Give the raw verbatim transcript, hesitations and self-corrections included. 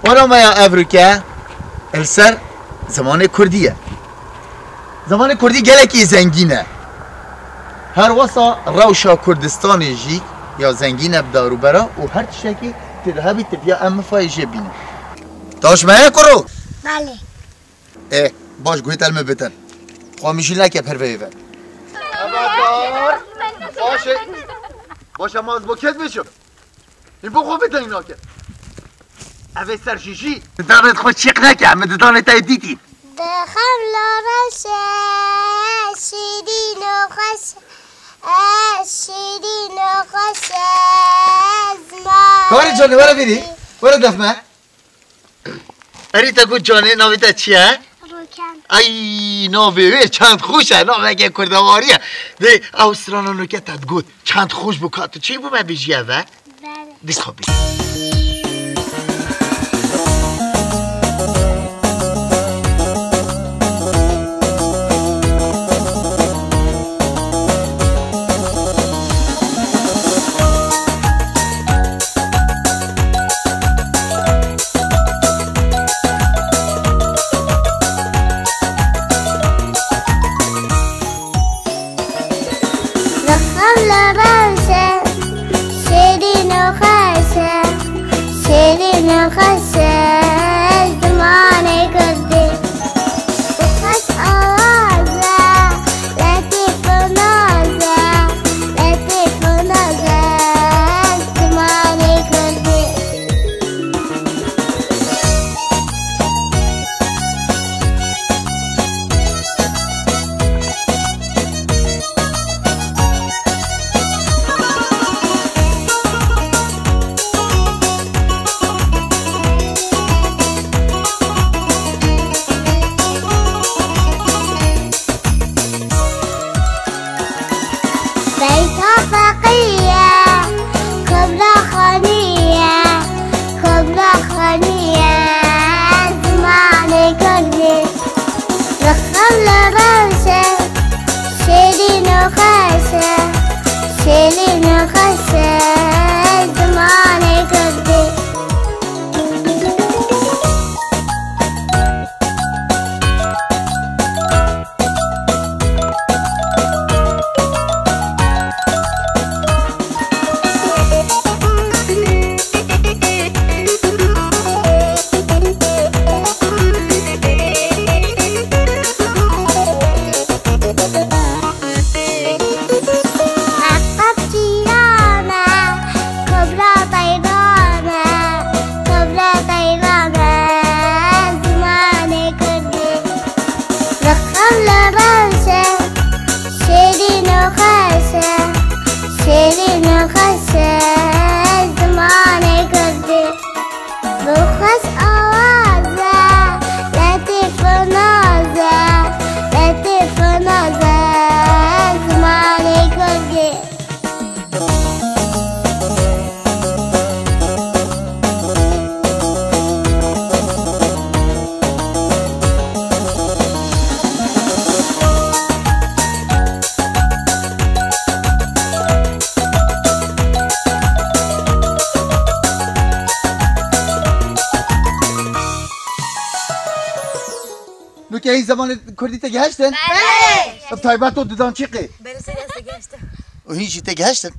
Barnameya evroke li ser zimanê kurdî ye. Zimanê kurdî gelekî zengîn e. Her wisa rewşa Kurdistanê jî ya zengîn e bi dar û bera û her tiştekî tê de hebî, tê biya em mifayê jê bînin. Taş me ye kuro? Belê. Ê, baş guhê te li min bitin. Xwe mijîl neke perveyê ve. Xeberdar. Baş e. Baş e, ma ez bo kes biçim. Hîn bo xwe vê deng nake. Ev ê ser jî jî. Didanê xwe çêq neke, min didanê te dîtî. Dixem la rewşe, şîrîn û xweş e, şîrîn û xweş e, ziman. Karê canê, were bîrî, were def me. Erî te got canê, navê te çi ye? Rûken. Ay, navê wê çend xweş e, naveke kurdewarî ye. Dê, ew strana nûke te digot, çend xweş bû, ka tu çêbû me bêjî eve? Belê. Dîsa bê. Dixem li rewşe, şêrîn û xweş e, şêrîn û xweş e, zimanê kurdî. Xweş awaz e, letîf û naz e, letîf û naz e, zimanê kurdî. Beyta Feqî ye, Kubra Xanî ye, Kubra Xanî ye, zimanê kurdî. Dixem li rewşe, şêrîn û xweş e, şêrîn û xweş e, zimanê kurdî. Heqet çîya me, Kubra teyra me, Kubra teyra me, zimanê kurdî. Dixem li rewşe, şêrîn û xweş e, şêrîn û xweş e, zimanê kurdî. Bi xweş awaz e, letîf û naz e, letîf û naz e, zimanê kurdî. Nûke hîn zemanê kurdî te gehiştin? Belê. Bi taybet û didan çîqî? Belê, se deste gehiştin. Û hîn jî te gehiştin?